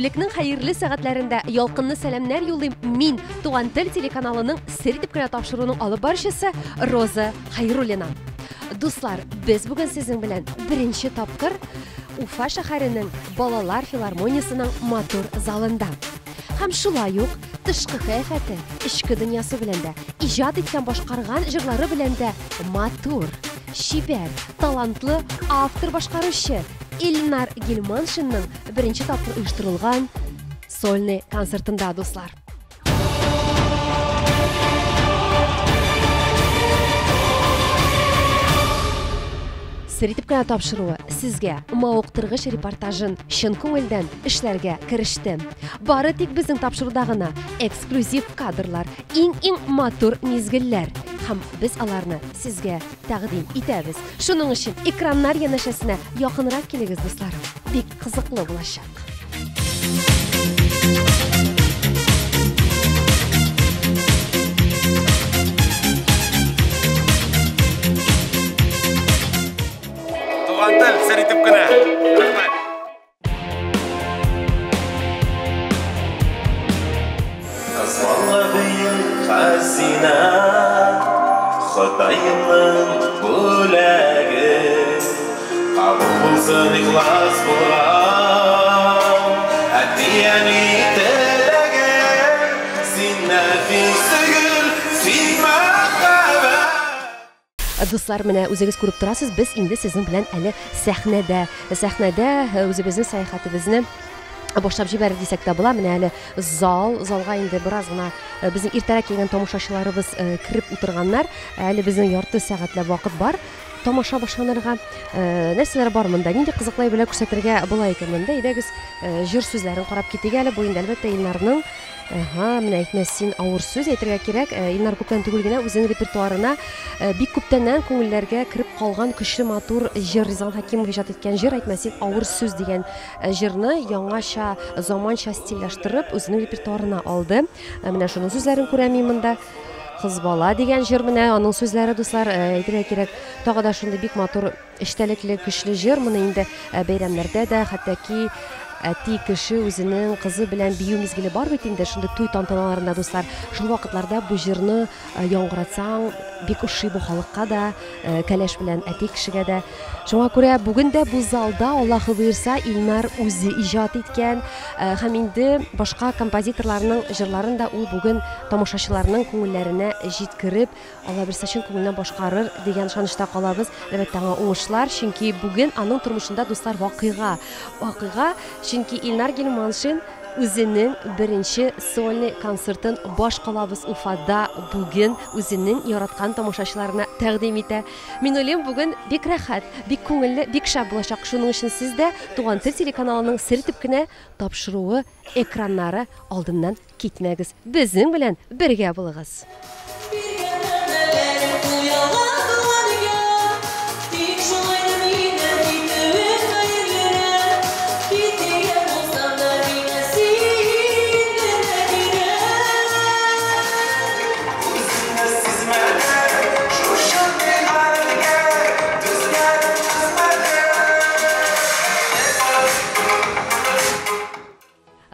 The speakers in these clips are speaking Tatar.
Тәүлекнең хәерле сәгатьләрендә ялкынлы сәламнәр юллыйм мин, Туган тел телеканалының сер итеп кенә тапшыруының алып баручысы Роза Хәйруллина. Дуслар, без бүген сезнең белән беренче тапкыр Уфа шәһәренең балалар филармониясенең матур залында. Һәм шулай ук тышкы кыяфәте, эчке дөньясы белән дә, иҗат иткән башкарган җырлары белән дә матур, чибәр, талантлы автор-башкаручы Илнар Гилманшинның беренче тапкыр оештырылган сольный концертында, дуслар. Сер итеп кенә тапшыруы сезгә мавыктыргыч репортажын чын күңелдән эшләргә кереште. Бары тик безнең тапшыруда гына эксклюзив кадрлар, иң-иң матур мизгелләр һәм без аларны сезгә тәкъдим итәбез. Шуның өчен экраннар янәшәсенә якынрак килегез, дуслар. Бик кызыклы булачак. Туган тел сер итеп кенә. Рәхмәт. Кызларга бөек хәзинә, Ходаемның бүләге. Кабул булсын ихлас булган әти-әни теләге. Син нәфис гөл, син мәхәббәт. Дуслар, менә үзегез күреп торасыз, без инде сезнең белән әле сәхнәдә. Сәхнәдә үзебезнең сәяхәтебезне башлап җибәрер дисәк тә була. Менә әле зал, залга инде бераз гына безнең иртәрәк килгән тамашачыларыбыз кереп утырганнар. Әле безнең ярты сәгатьләп вакыт бар тамаша башланырга. Нәрсәләр бар монда? Нинди кызыклы әйберләр күрсәтергә була икән монда? Әйдәгез, җыр сүзләрен карап китик әле. Бу инде әлбәттә Илнарның. Ага, менә әйтмә син авыр сүз әйтергә кирәк. Илнар күптән түгел генә үзенең репертуарына бик күптәннән күңелләргә кереп калган көчле матур җыр Ризан Хәкимов иҗат иткән җыр әйтмә син авыр сүз дигән җырны яңача, заманча стильләштереп үзенең репертуарына алды. Менә шуның сүзләрен күрәм мин монда. Кыз бала дигән җыр менә аның сүзләре, дуслар, әйтергә кирәк. Тагы да шундый бик матур эчтәлекле, көчле җыр. Моны инде бәйрәмнәрдә дә, хәтта ки әти кеше үзенең кызы белән бию мизгеле бар бит инде, шундый туй тантаналарында, дуслар. Шул вакытларда бу җырны яңгыратсаң, бик ошый бу халыкка да, кәләш белән әти кешегә дә. Шуңа күрә бүген дә бу залда, Аллаһы боерса, Илнар үзе иҗат иткән һәм инде башка композиторларның җырларын да ул бүген тамашачыларның күңелләренә җиткереп, Алла бирсә, чын күңелдән башкарыр дигән ышанычта калабыз. Әлбәттә, аңа уңышлар, чөнки бүген аның тормышында, дуслар, вакыйга. Вакыйга, чөнки Илнар Гилманшин үзенең беренче сольный концертын баш калабыз Уфада бүген үзенең яраткан тамашачыларына тәкъдим итә. Мин уйлыйм, бүген бик рәхәт, бик күңелле, бик шәп булачак. Шуның өчен сез дә Туган тел телеканалының сер итеп кенә тапшыруы экраннары алдыннан китмәгез. Безнең белән бергә булыгыз.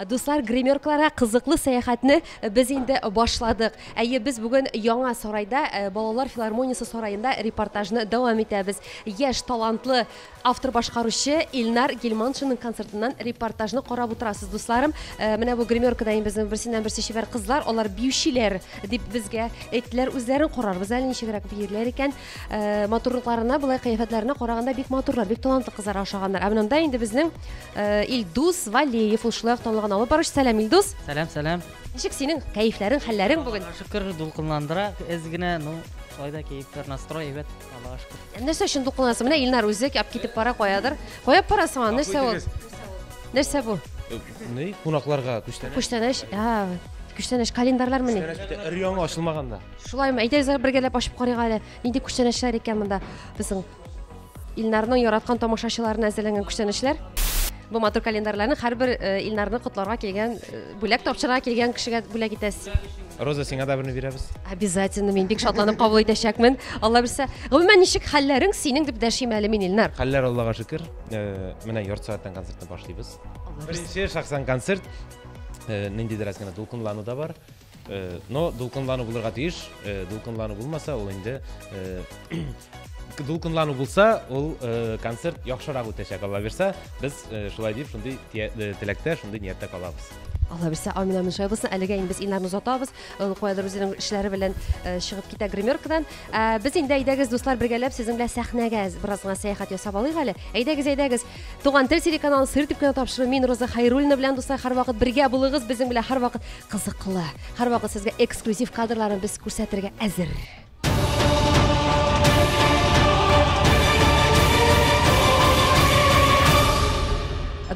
Дуслар, гримеркаларга кызыклы сәяхәтне без инде башладык. Әйе, без бүген яңа сарайда, балалар филармониясе сараенда репортажны дәвам итәбез. Яшь талантлы автор-башкаручы Илнар Гилманшинның концертыннан репортажны карап утырасыз, дусларым. Менә бу гримеркада инде безнең берсеннән-берсе чибәр кызлар, алар биючеләр дип безгә әйттеләр. Үзләрен карарбыз әле, ничегрәк биерләр икән. Матурлыкларына, болай кыяфәтләренә караганда бик матурлар, бик талантлы кызлар ошаганнар. Ә менә монда инде безнең Илдус Валеев, ул шулай ук танылган алып баручы. Сәлам, Илдус. Сәлам, сәлам. Ничек синең кәефләрең, хәлләрең бүген? Аллага шөкер, дулкынландыра әз генә, ну, шулай да кәефләр, настрой әйбәт, Аллага шөкер. Нәрсә өчен дулкынланасың? Менә Илнар үзе килеп китеп бара каядыр. Кая барасың аны? Нәрсә ул? Нәрсә бу? Ни, кунакларга күчтәнәч. Күчтәнәч, а, күчтәнәч, календарьлармыни? Күчтәнәч бит өр-яңа ачылмаган да. Шулаймы? Әйдәгез бергәләп ачып карыйк әле. Нинди күчтәнәчләр икән монда? Безнең Илнарның яраткан тамашачыларына әзерләнгән күчтәнәчләр. Бу матур календарьларны һәрбер Илнарны котларга килгән, бүләк тапшырырга килгән кешегә бүләк итәсез. Роза, сиңа да берне бирәбез. Обязательно, мин бик шатланып кабул итәчәкмен. Алла бирсә. Гомумән, ничек хәлләрең синең дип дәшим әле мин, Илнар. Хәлләр Аллага шөкер. Менә ярты сәгатьтән концертны башлыйбыз. Беренче шәхсән концерт. Ниндидер әз генә дулкынлану да бар. Но дулкынлану булырга тиеш. Дулкынлану булмаса, ул инде дулкынлану булса, ул концерт яхшырак үтәчәк, Алла бирсә. Без шулай дип, шундый теләктә, шундый нияттә калабыз. Алла бирсә, амин, амин, шулай булсын. Әлегә инде без Илнарны озатабыз. Ул каядыр үзенең эшләре белән чыгып китә гримеркадан. Без инде әйдәгез, дуслар, бергәләп сезнең белән сәхнәгә бераз гына сәяхәт ясап алыйк әле. Әйдәгез, әйдәгез. Туган тел телеканалы сер дип кенә тапшыру. Мин Роза Хайруллина белән, дуслар, һәрвакыт бергә булыгыз. Безнең белән һәрвакыт кызыклы, һәрвакыт сезгә эксклюзив кадрларын без күрсәтергә әзер.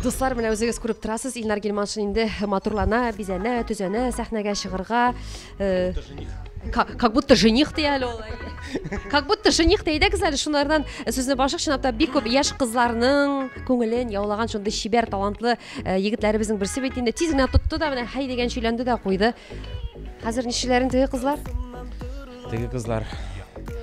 Дуслар, менә үзегез күреп торасыз, Илнар Гилманшин инде матурлана, бизәнә, төзәнә, сәхнәгә чыгарга. Как будто жених ди әле ул. Как будто жених ди, әйдәгез әле шунардан сүзне башык, чынлап та бик күп яшь кызларның күңелен яулаган шундый чибәр, талантлы егетләребезнең берсе бит инде. Тиз генә тотты да, менә хәй дигән сөйләнде дә куйды. Хәзер ничеләрен теге кызлар? Теге кызлар.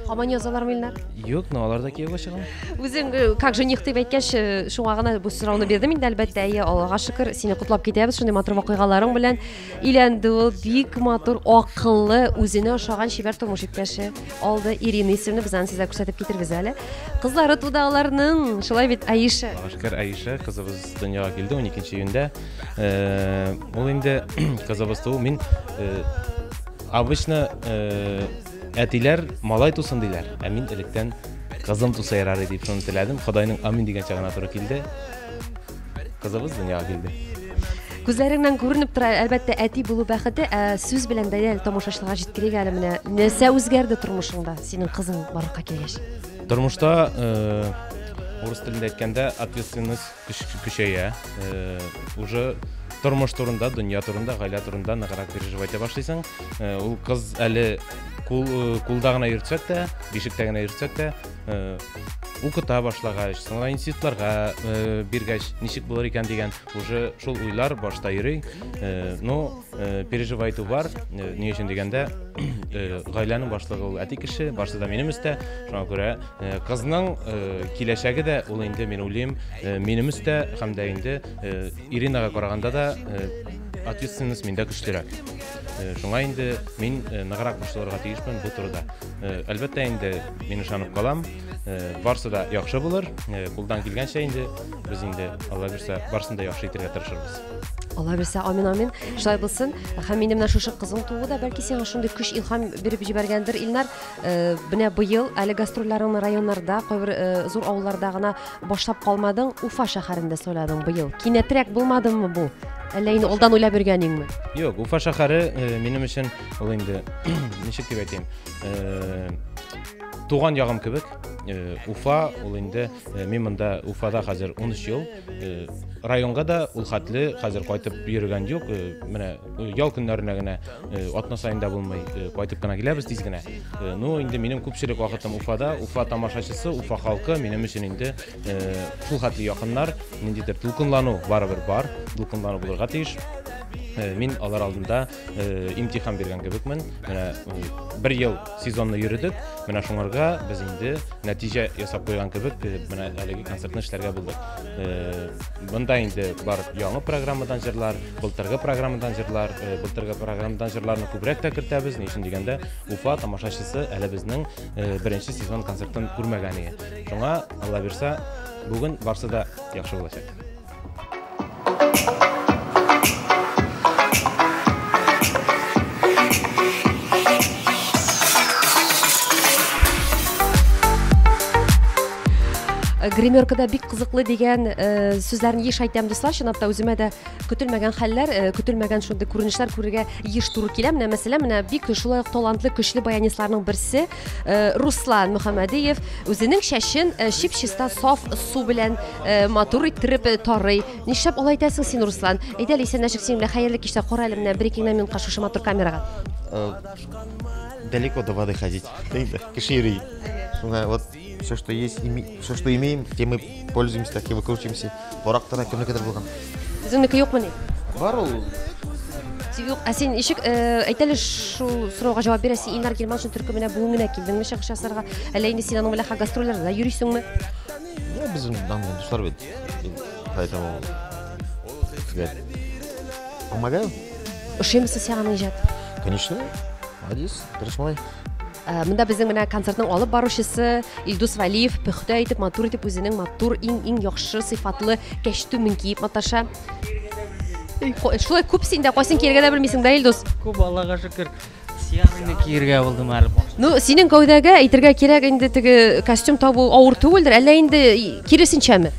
Һаман язалармы, Илнар? Юк, но алар да кияүгә чыгам. Үзең как жених дип әйткәч, шуңа гына бу сорауны бирдем инде, әлбәттә. Әйе, Аллага шөкер, сине котлап китәбез шундый матур вакыйгаларың белән. Өйләнде ул, бик матур, акыллы, үзенә ошаган чибәр тормыш иптәше алды. Ирина исемле, без аны сезгә күрсәтеп китербез әле. Кызлары туды аларның, шулай бит, Аиша. Аллага шөкер, Аиша кызыбыз дөньяга килде 12 июньдә. Ул инде кызыбыз туу, мин обычно әтиләр малай тусын диләр, ә мин электән кызым туса ярар дип шуны теләдем. Ходайның амин дигән чагына туры килде. Кызыбыз дөньяга килде. Күзләреңнән күренеп тора, әлбәттә, әти булу бәхете, ә сүз белән дә әле тамашачыларга җиткерик әле менә. Нәрсә үзгәрде тормышыңда синең кызың барлыкка килгәч? Тормышта, урыс телендә әйткәндә, ответственность көчәя. Уже тормыш турында, дөнья турында, гаилә турында ныграк переживать итә башлыйсың. Ул кыз әле кулда гына йөртсәк тә, бишектә генә йөртсәк тә, укыта башлагач, соңра институтларга биргәч, ничек булыр икән дигән уже шул уйлар башта йөри. Ну, переживать итү бар. Ни өчен дигәндә, гаиләнең башлыгы ул әти кеше, барысы да минем өстә. Шуңа күрә кызның киләчәге дә ул инде, мин уйлыйм, минем өстә һәм дә инде Иринага караганда да ответственность миндә көчлерәк. Шуңа инде мин ныграк борчылырга тиешмен бу турыда. Әлбәттә инде мин ышанып калам, барысы да яхшы булыр. Кулдан килгәнчә инде без инде, Алла бирсә, барысын да яхшы итәргә тырышырбыз. Алла бирсә, амин, амин. Шулай булсын. Һәм инде менә шушы кызың тууы да бәлки сиңа шундый көч, илһам биреп җибәргәндер, Илнар. Менә быел әле гастрольләреңне районнарда, кайбер зур авылларда гына башлап калмадың, Уфа шәһәрендә сайладың быел. Кинәтрәк булмадымы бу? Әллә инде алдан уйлап йөргәнеңме? Юк, Уфа шәһәре минем өчен ул инде, ничек дип әйтим, туган ягым кебек. Уфа ул инде, мин монда Уфада хәзер 13 ел. Районга да ул хәтле хәзер кайтып йөргән юк. Менә ял көннәренә генә, атна саен да булмый, кайтып кына киләбез тиз генә. Ну, инде минем күпчелек вакытым Уфада. Уфа тамашачысы, Уфа халкы минем өчен инде шул хәтле якыннар, ниндидер дулкынлану барыбер бар, дулкынлану булырга тиеш. Мин алар алдында имтихан биргән кебекмен. Менә бер ел сезонны йөрдек, менә шуңарга без инде нәтиҗә ясап куйган кебек, менә әлеге концертны эшләргә булдык. Монда инде бар яңа программадан җырлар, былтыргы программадан җырлар, былтыргы программадан җырларны күбрәк тә кертәбез. Ни өчен дигәндә, Уфа тамашачысы әле безнең беренче сезон концертын күрмәгән иде. Шуңа, Алла бирсә, бүген барсы да яхшы булачак. Гримеркада бик кызыклы дигән сүзләрне еш әйтәм, дуслар. Чынлап та үземә дә көтелмәгән хәлләр, көтелмәгән шундый күренешләр күрергә еш туры килә. Менә мәсәлән, менә бик шулай ук талантлы, көчле баянистларның берсе Руслан Мөхәммәдиев үзенең чәчен чип-чиста саф су белән матур иттереп тарый. Нишләп алай итәсең син, Руслан? Әйдә әле, исәнләшик синең белән. Хәерле кичтә. Кара әле менә бер-ике генә минутка шушы матур камерага. Далеко до воды ходить. Кеше йөри. Шуңа вот. Все, что есть, все, что имеем, тем мы пользуемся, так и выкручиваемся. Карак та кемнекедер булган. Үзеңнеке юкмыни? Бар ул. Юк, ә син ничек, әйт әле, шул сорауга җавап бир, ә син Илнар Гилманшин төркеменә бүген генә килдеңме чыгыш ясарга? Әллә инде син аның белән гастрольләрдә йөрисеңме? Я, без аның дуслар бит. Поэтому, сказать, помогаю. Ошыймы сиңа аның иҗаты? Конечно. Молодец, тырыш малай. Монда безнең менә концертның алып баручысы Илдус Вәлиев пөхтә итеп, матур итеп үзенең матур, иң-иң яхшы сыйфатлы кәчтүмен киеп маташа. Шулай күп синдә, кайсын кияргә дә белмисең дә, Илдус? Күп, Аллага шөкер. Сиярыңны кияргә булдым әле. Ну, синең гәүдәгә әйтергә кирәк инде, теге костюм табу авыр түгелдер, әллә инде киресенчәме?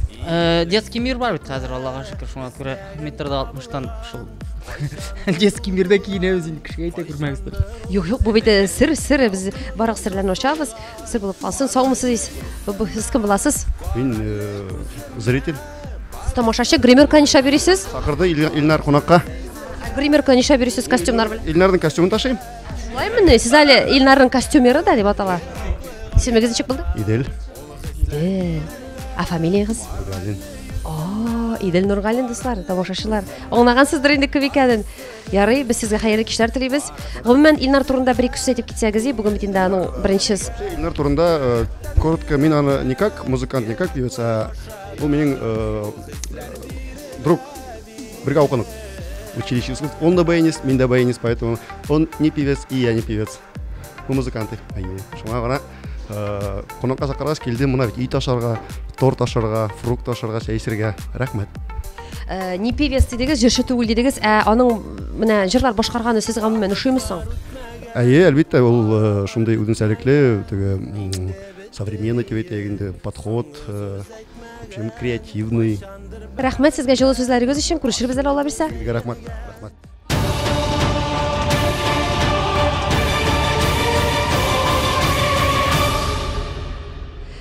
Детский мир бар бит хәзер, Аллага шөкер, шуңа күрә метрда 60-тан шул детский мирдә киенәбез инде, кешегә әйтә күрмәгез. Юк, юк, бу бит сер, сер, без барлык серләрне ачабыз, сер булып калсын. Саумысыз, сез кем буласыз? Мин зритель. Сез тамашачы, гримерка нишләп йөрисез? Чакырды Илнар кунакка. Гримерка нишләп йөрисез костюмнар белән? Илнарның костюмын ташыйм. Шулаймыни? Сез әле Илнарның костюмеры да дип атала. Исемегез ничек булды? Идел. Идел. Ә фамилиягез? Нургалин. О, Идел Нургалин, дуслар, тамашачылар. Аңлагансыздыр инде кем икәнен. Ярый, без сезгә хәерле кичләр телибез. Гомумән, Илнар турында бер ике сүз әйтеп китсәгез, бүген бит инде аның беренче Илнар турында коротко, мин аны не как музыкант, не как певец, а ул минем друг. Бергә укыдык. Училище. Он да баянист, мин дә баянист, поэтому он не певец, и я не певец. Мы музыканты. Шуңа гына кунакка чакыргач килдем, моны бит ит ашарга, торт ашарга, фрукт ашарга, чәй эчәргә. Рәхмәт. Не певец дидегез, җырчы түгел дидегез, ә аның менә җырлар башкарганы сезгә гомумән ошыймы соң? Әйе, әлбәттә, ул шундый үзенчәлекле, теге современный дип әйтәйек инде, подход, в общем, креативный. Рәхмәт сезгә җылы сүзләрегез өчен, күрешербез әле, Алла бирсә. Сезгә рәхмәт. Рәхмәт.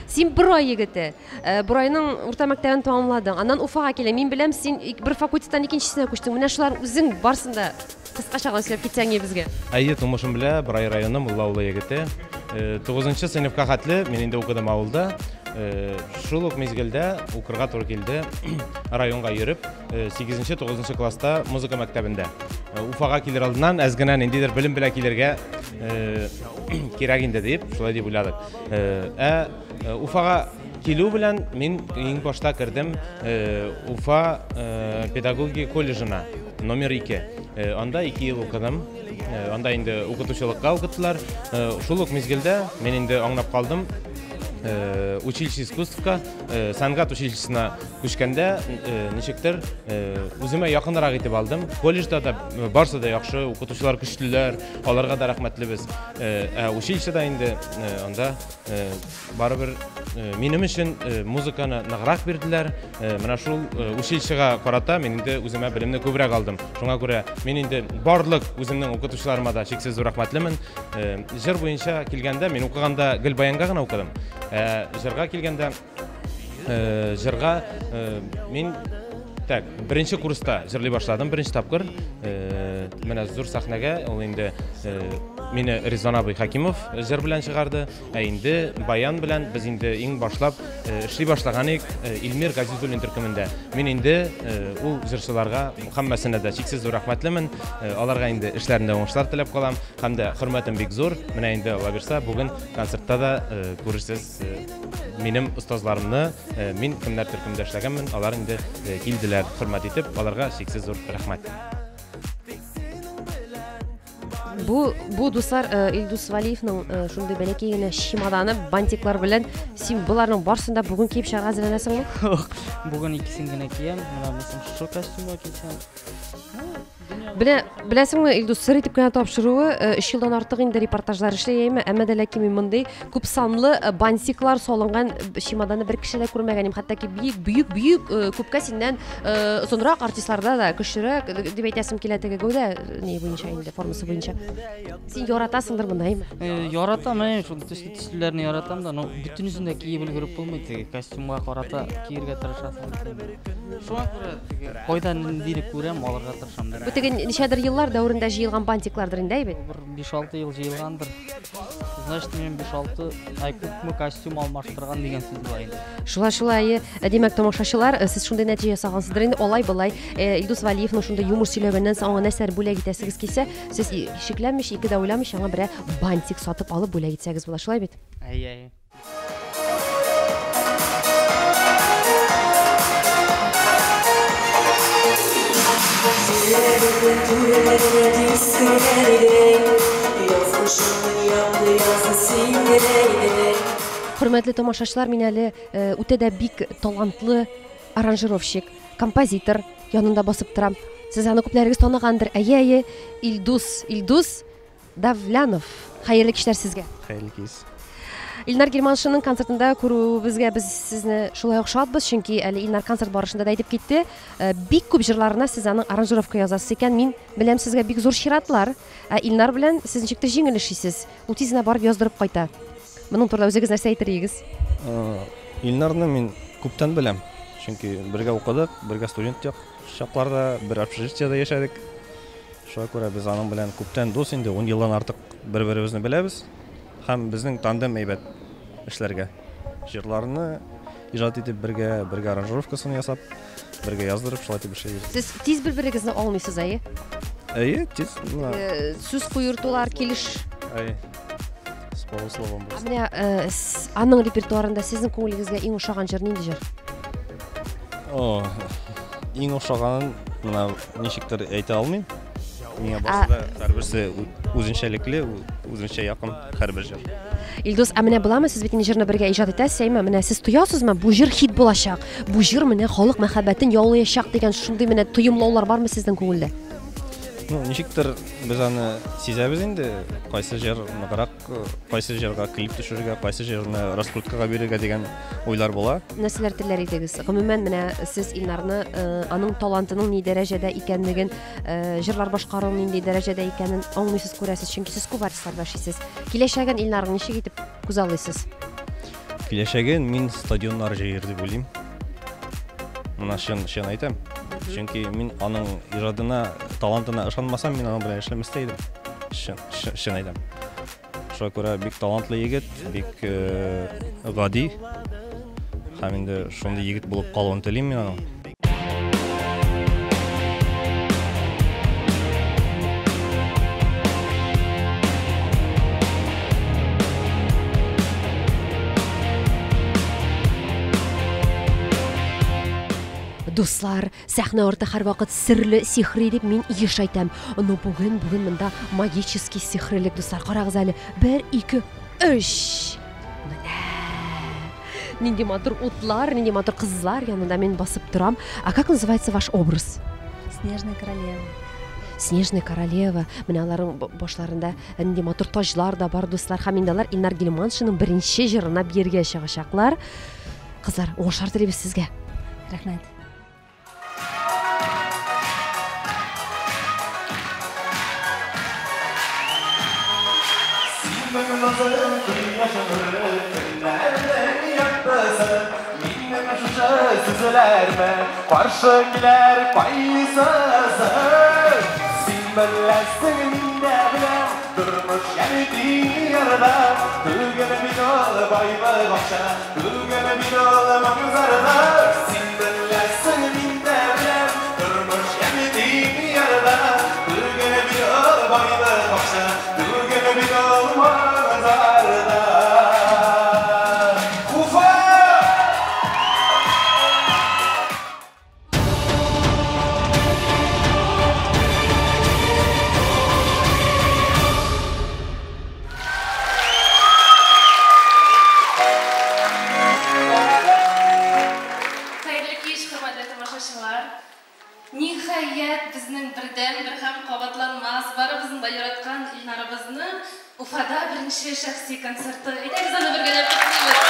Син Борай егете. Борайның урта мәктәбен тәмамладың. Аннан Уфага килдең. Мин беләм, син бер факультеттан икенчесенә күчтең. Менә шулар үзең барсын да кыскача гына сөйләп китсәң безгә. Әйе, тумышым белән Борай районы Мулла авылы егете. 9 сыйныфка хәтле мин инде укыдым авылда. Шул ук мизгелдә укырга туры килде районга йөреп, 8-9 класста музыка мәктәбендә. Уфага килер алдыннан әз генә ниндидер белем белән килергә кирәк инде дип, шулай дип уйладык. Уфага килү белән мин иң башта кердем Уфа педагогия колледжына номер 2. Анда 2 ел укыдым. Анда инде укытучылыкка укыттылар. Шул ук мизгелдә мин инде аңлап калдым. Училище искусствка, сәнгать училищесына күчкәндә, ничектер үземә якынрак итеп алдым. Колледжда да барсы да яхшы, укытучылар көчлеләр, аларга да рәхмәтлебез. Ә училищеда инде анда барыбер минем өчен музыканы ныграк бирделәр. Менә шул училищега карата мин инде үземә белемне күбрәк алдым. Шуңа күрә мин инде барлык үземнең укытучыларыма да чиксез зур рәхмәтлемен. Җыр буенча килгәндә, мин укыганда гел баянга гына укыдым. Җырга килгәндә, җырга мин так, беренче курста җырлый башладым, беренче тапкыр. Менә зур сәхнәгә ул инде мине Ризван абый Хакимов җыр белән чыгарды. Ә инде баян белән без инде иң башлап эшли башлаган идек Илмир Газизуллин төркемендә. Мин инде ул җырчыларга һәммәсенә дә чиксез зур рәхмәтлемен. Аларга инде эшләрендә уңышлар теләп калам һәм дә хөрмәтем бик зур. Менә инде Алла бирсә, бүген концертта да күрерсез минем остазларымны, мин кемнәр төркемдә эшләгәнмен, алар инде килделәр, хөрмәт итеп, аларга чиксез зур рәхмәт. Бу дуслар, Илдус Вәлиевның шундый бәләкәй генә чемоданы, бантиклар белән син боларның барысын да бүген киеп чыгарга әзерләнәсеңме? Бүген икесен генә киям, менә бусын шушы костюмга кисәм. Беләсеңме, Илдус, сер итеп кенә тапшыруы, 3 елдан артык инде репортажлар эшләйме, әмма дә ләкин мин мондый күп санлы бантиклар салынган чемоданы бер кеше дә күрмәгән идем. Хәтта ки бик бөек, бөек, күпкә синнән озынрак артистларда да көчлерәк дип әйтәсем килә теге гәүдә ни буенча инде, формасы буенча. Син яратасыңдыр моны, әйме? Яратам, әй, шул төсле төслеләрне яратам да, но бөтенесен дә киеп өлгереп булмый, теге костюмга карата киергә тырышасың. Шуңа күрә теге кайда ниндине күрәм, алырга тырышам. Бу теге ничәдер еллар дәверендә җыелган бантиклардыр инде, әйбәт? Бер 5-6 ел җыелгандыр. Значит, минем 5-6 ай күпме костюм алмаштырган дигән сүз була инде. Шулай, шулай. Димәк, тамашачылар, сез шундый нәтиҗә ясагансыздыр инде. Алай былай, Илдус Вәлиевның шундый юмор сөйләгәннән соң аңа нәрсәләр бүләк итәсегез килсә, сез шикләнмичә, ике дә уйламыйча аңа берәр бантик сатып алып бүләк итсәгез була. Шулай бит? Әйе, әйе. Хөрмәтле тамашачылар, мин әле үтә дә бик талантлы аранжировщик, композитор янында басып торам. Сез аны күпләрегез таныгандыр. Әйе, әйе, Илдус, Илдус Давлянов. Хәерле кичләр сезгә. Хәерле кич. Илнар Гилманшинның концертында күрүебезгә без сезне шулай ук шатбыз, чөнки әле Илнар концерт барышында да әйтеп китте, бик күп җырларына сез аның аранжировка язасыз икән. Мин беләм, сезгә бик зур чиратлар. Ә Илнар белән сез ничектер җиңел эшлисез. Ул тиз генә барып яздырып кайта. Моның турында үзегез нәрсә әйтер идегез? Илнарны мин күптән беләм. Чөнки бергә укыдык, бергә студент чакларда, бер общежитиедә яшәдек. Шуңа күрә без аның белән күптән дус инде, 10 елдан артык бер-беребезне беләбез. Һәм безнең тандем әйбәт эшләргә. Җырларны иҗат итеп бергә, бергә аранжировкасын ясап, бергә яздырып, шулай итеп эшлибез. Сез тиз бер-берегезне алмыйсыз, әйе? Әйе, тиз. Сүз куертулар, килеш. Әйе. С полусловом булсын. Менә аның репертуарында сезнең күңелегезгә иң ошаган җыр нинди җыр? О, иң ошаганын менә ничектер әйтә алмыйм. Миңа барсы да һәрберсе үзенчәлекле, үзенчә якын һәрбер җыр. Илдус, ә менә буламы, сез бит инде җырны бергә иҗат итәсез, әйме? Менә сез тоясызмы, бу җыр хит булачак, бу җыр менә халык мәхәббәтен яулаячак дигән шундый менә тоемлаулар бармы сезнең күңелдә? Ну, ничектер без аны сизәбез инде, кайсы җыр ныграк, кайсы җырга клип төшерергә, кайсы җырны раскруткага бирергә дигән уйлар була. Нәрсәләр теләр идегез? Гомумән, менә сез Илнарны, аның талантының ни дәрәҗәдә икәнлеген, җырлар башкаруның нинди дәрәҗәдә икәнен аңлыйсыз, күрәсез, чөнки сез күп артистлар белән эшлисез. Киләчәген Илнарның ничек итеп күзаллыйсыз? Киләчәген мин стадионнар җыер дип уйлыйм. Менә чын, чын әйтәм. Чөнки мин аның иҗадына, талантына ышанмасам, мин аның белән эшләмәс тә идем. Чын, чын, чын әйтәм. Шуңа күрә бик талантлы егет, бик гади. Һәм инде шундый егет булып калуын телим мин аның. Дуслар, сәхнә арты һәрвакыт серле, сихри дип мин еш әйтәм. Но бүген, бүген монда магический сихрилек, дуслар. Карагыз әле. 1, 2, 3. Менә. Нинди матур утлар, нинди матур кызлар янында мин басып торам. А как называется ваш образ? Снежная королева. Снежная королева. Менә аларның башларында нинди матур таҗлар да бар, дуслар. Һәм инде алар Илнар Гилманшинның беренче җырына биергә чыгачаклар. Кызлар, уңышлар телибез сезгә. Рәхмәт. Каршы килер кайсысы? Син беләсең, мин дә беләм, тормыш яме диярлә. Түгел бит ул байлык акча, түгел бит ул моң-зарлы. Син беләсең, мин дә беләм, тормыш яме диярлә. Түгел бит ул байлык акча, түгел бит ул моң-зарлы. Уфа! Хәерле кич, хөрмәтле тамашачылар. Ниһаять, безнең бердәнбер һәм кабатланмас, барыбызның да яраткан Илнарыбызның Уфада беренче шәхси концерты. Әйдәгез аны бергәләп котлыйбыз.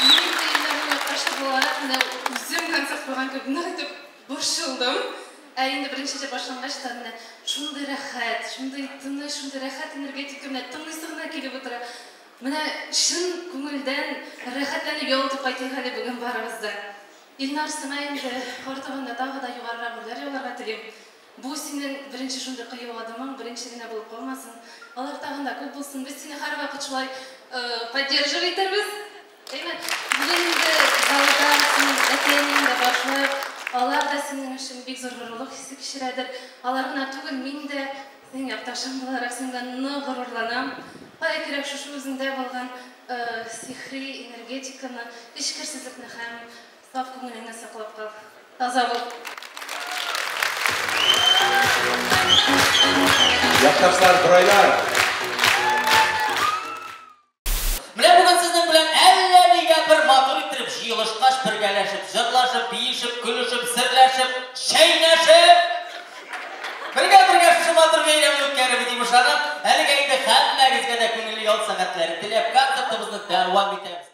Мин инде Илнарның якташы буларак, менә үзем концерт куйган кебек нык итеп борчылдым. Ә инде беренче җыр башлангач та менә шундый рәхәт, шундый тыныч, шундый рәхәт энергетика менә тыңлыйсы гына килеп утыра. Менә чын күңелдән рәхәтләнеп ял итеп кайтыйк әле бүген барыбыз да. Илнар, сиңа инде артабан да тагы да югарырак үрләр яуларга телим. Бу синең беренче шундый кыю адымың, беренче генә булып калмасын. Алар тагын да күп булсын. Без сине һәрвакыт шулай поддерживать итәрбез. Әйме, бүген инде залда синең әти-әниең дә бар, шулай ук алар да синең өчен бик зур горурлык хисе кичерәдер. Алар гына түгел, мин дә синең якташың буларак синең белән нык горурланам. Кая кирәк шушы үзеңдә булган сихри энергетиканы, эчкерсезлекне һәм саф күңелеңне саклап кал. Таза бул. Якташлар, борайлар. Менә бүген сезнең белән әллә нигә бер матур иттереп җыелышкач, бергәләшеп, җырлашып, биешеп, көлешеп, серләшеп, чәйнәшеп, бергә-бергә шушы матур бәйрәмне үткәрербез дип ышанам. Әлегә инде һәммәгезгә дә күңелле ял сәгатьләре теләп, концертыбызны дәвам итәбез.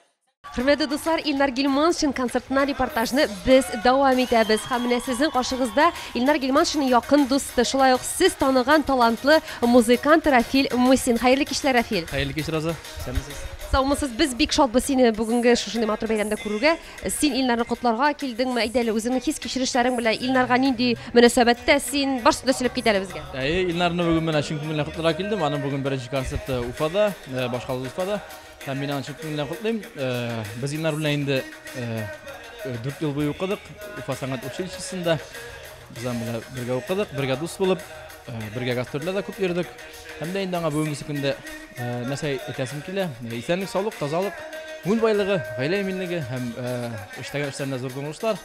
Хөрмәтле дуслар, Илнар Гилманшин концертына репортажны без дәвам итәбез. Һәм менә сезнең каршыгызда Илнар Гилманшинның якын дусты, шулай ук сез таныган талантлы музыкант Рафил Мусин. Хәерле кичләр, Рафил. Хәерле кич, Роза. Исәнмесез? Саумысыз? Без бик шатбыз сине бүгенге шушындый матур бәйрәмдә күрүгә. Син Илнарны котларга килдеңме? Әйдә әле, үзеңнең хис-кичерешләрең белән Илнарга нинди мөнәсәбәттә син? Барысын да сөйләп кит әле безгә. Әйе, Илнарны бүген менә чын күңелдән котларга килдем. Аның бүген беренче концерты Уфада, башкалабыз Уфада. Һәм мин аны чын күңелдән котлыйм. Без Илнар белән инде 4 ел буе укыдык Уфа сәнгать училищесында. Без аның белән бергә укыдык, бергә дус булып, бергә гастрольләрдә күп йөрдек. Һәм дә инде аңа бүгенге көндә нәрсә әйтәсем килә? Исәнлек, саулык, тазалык, күңел байлыгы, гаилә иминлеге һәм эштәге эшләрендә зур уңышлар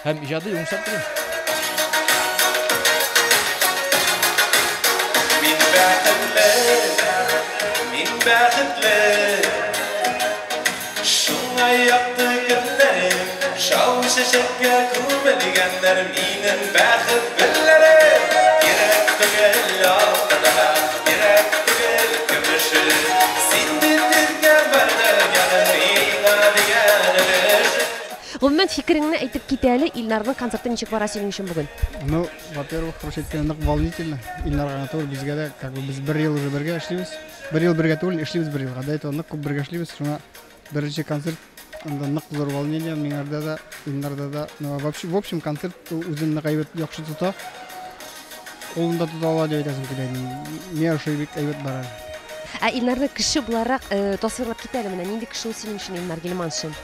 һәм иҗади уңышлар телим. Мин бәхетле, мин бәхетле. Шуңа якты көннәрем, шау чәчәккә күмелгәннәр минем бәхет гөлләрем. Кирәк түгел алтынга, кирәк түгел көмеше. Син бит иркә бәрдергәнең миңа дигән өлеш. Гомумән, фикереңне әйтеп кит әле, Илнарның концерты ничек бара синең өчен бүген? Ну, во-первых, короче әйткәндә, нык волнительно. Илнарга гына түгел, безгә дә, как бы без бер ел уже бергә эшлибез. Бер ел бергә түгел, эшлибез бер елга. До этого нык күп бергә эшлибез. Шуңа беренче концерт, анда нык зур волнение миңарда да, Илнарда да. Ну, вообще, в общем, концерт үзен нык әйбәт яхшы тота. Кулында тота ала дип әйтәсем килә. Миңа ошый бик әйбәт бара. Ә Илнарны кеше буларак тасвирлап кит әле, менә нинди кеше ул синең өчен Илнар Гилманшин?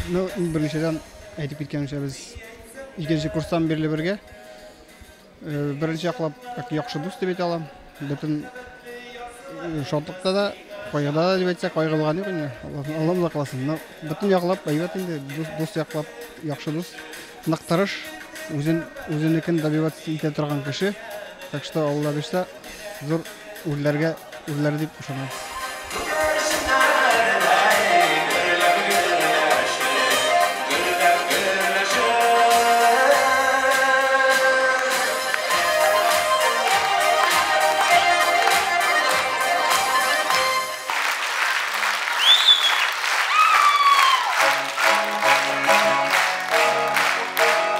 Ну, иң беренчедән әйтеп киткәнемчә, без икенче курстан бирле бергә. Беренче яклап, как яхшы дус дип әйтә алам. Бөтен шатлыкта да, кайгыда да дип әйтсәк, кайгы булган юк инде. Аллам сакласын. Но бөтен яклап әйбәт инде, дус яклап, яхшы дус. Нык тырыш, үзенекен добиваться итә торган кеше. Так что Алла бирсә, зур үрләргә үрләр дип ышанабыз.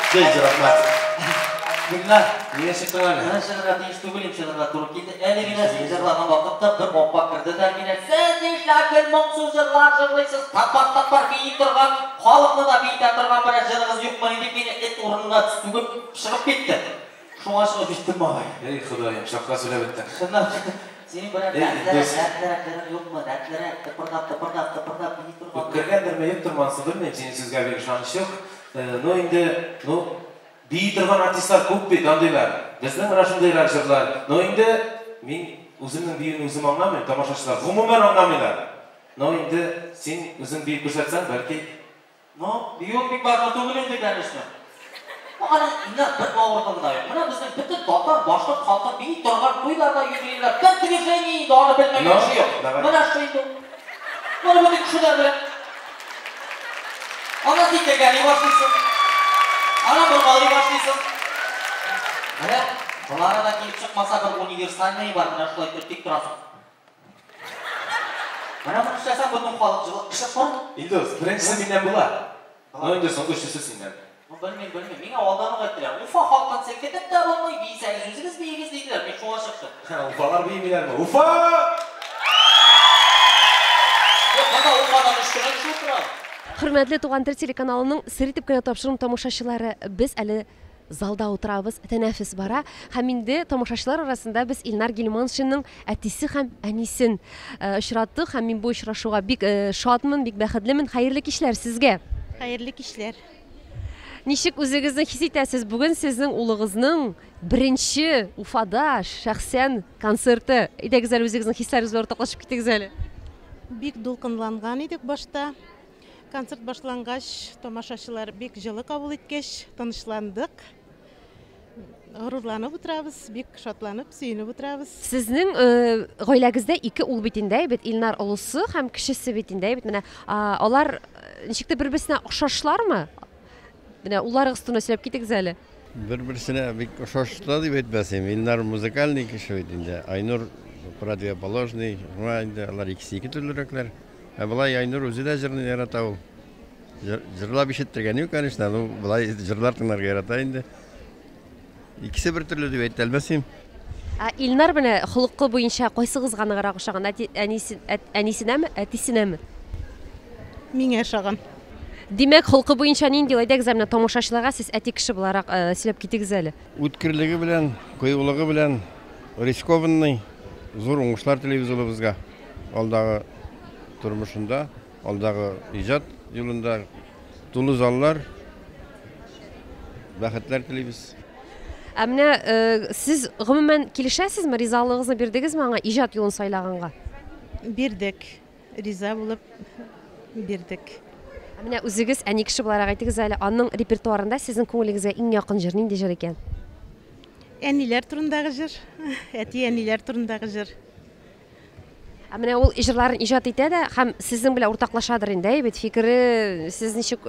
Җәй, рәхмәт. Гөлнар, Нигә чыктың әле? Менә чыгарга тиеш түгел, инде чыгарга туры килде. Әле генә син җырлаган вакытта бер апа керде дә мине, сез нишләп гел моңсу җырлар җырлыйсыз, тапар-тапар бии торган, халыкны да биетә торган берәр җырыгыз юкмыни дип мине эт урынына сүгеп чыгып китте. Шуңа чыгып җиттем, малай. Эй, Ходаем, шакка сөйләп беттең. Чынлап, синең берәр Эй, дәртлерәк, дус. дәртлерәк җырың юкмы? Дәртлерәк, тыпырдап, тыпырдап, тыпырдап бии торган. Үткәргәндерме, юктырмы, анысы белмим, синең сүзгә бик ышаныч юк. Ну инде, ну, бии торган артистлар күп бит, андыйлар. Безнең менә шундыйрак җырлар. Но инде мин үземнең биюен үзем аңламыйм, тамашачылар гомумән аңламыйлар. Но инде син үзең биеп күрсәтсәң, бәлки. Ну, бию бик барлы түгел инде, конечно. Ну, аның инде бер авырлыгы да юк. Менә безнең бөтен татар, башкорт халкы бии торган туйларда йөриләр. Бер движение инде аны белмәгән Ну, кеше юк. давай. Менә шул инде. Моны бөтен кешеләр белә. Ана сикергәли башлыйсың. Ана боргалый башлыйсың. Менә болары да килеп чыкмаса бер универсальный бар, менә шулай итеп тик торасың. Менә моны эшләсәң, бөтен халык җылы кеше тор. Илдус, беренчесе миннән була. Ну инде соңгы өченчесе синнән. Ну, белмим, белмим. Миңа алдан ук әйттеләр. Уфа халкын селкетеп тә булмый, биесәгез үзегез биегез диделәр. Мин шуңа чыктым. Уфалар биемиләрме? Уфа! Юк, монда Уфадан өч кенә кеше утыра. Хөрмәтле Туган тел телеканалының сер итеп кенә тапшыру тамашачылары, без әле залда утырабыз, тәнәфес бара һәм инде тамашачылар арасында без Илнар Гилманшинның әтисе һәм әнисен очраттык һәм мин бу очрашуга бик шатмын, бик бәхетлемен. Хәерле кичләр сезгә. Хәерле кичләр. Ничек үзегезне хис итәсез? Бүген сезнең улыгызның беренче Уфада шәхсән концерты. Әйдәгез әле үзегезнең хисләрегез белән уртаклашып китегез әле. Бик дулкынланган идек башта. Концерт башлангач, тамашачылар бик җылы кабул иткәч, тынычландык. Горурланып утырабыз, бик шатланып, сөенеп утырабыз. Сезнең гаиләгездә ике ул бит инде, әйбәт, Илнар олысы һәм кечесе бит инде, әйбәт. Менә алар ничек тә бер-берсенә охшашлармы? Менә улларыгыз турында сөйләп китегез әле. Бер-берсенә бик охшашлар дип әйтмәс идем. Илнар музыкальный кеше бит инде, Айнур противоположный. Шуңа инде алар икесе ике төрлерәкләр. Ә болай Айнур үзе дә җырны ярата ул. Җырлап ишеттергән юк, конечно, ну болай җырлар тыңларга ярата инде. Икесе бер төрле дип әйтә алмас идем. Ә Илнар менә холкы буенча кайсыгызга ныграк ошаган? Әти, әнисе, әнисенәме, әтисенәме? Миңа ошаган. Димәк, холкы буенча нинди ул? Әйдәгез әле менә тамашачыларга сез әти кеше буларак сөйләп китегез әле. Үткерлеге белән, кыюлыгы белән рискованный, зур уңышлар телибез улыбызга. Алдагы тормышында, алдагы иҗат юлында тулы заллар, бәхетләр телибез. Ә менә сез гомумән килешәсезме, ризалыгыгызны бирдегезме аңа иҗат юлын сайлаганга? Бирдек, риза булып бирдек. Ә менә үзегез әни кеше буларак әйтегез әле, аның репертуарында сезнең күңелегезгә иң якын җыр нинди җыр икән? Әниләр турындагы җыр, әти-әниләр турындагы җыр. Ә менә ул җырларын иҗат итә дә һәм сезнең белән уртаклашадыр инде, әйе бит? Фикере, сез ничек,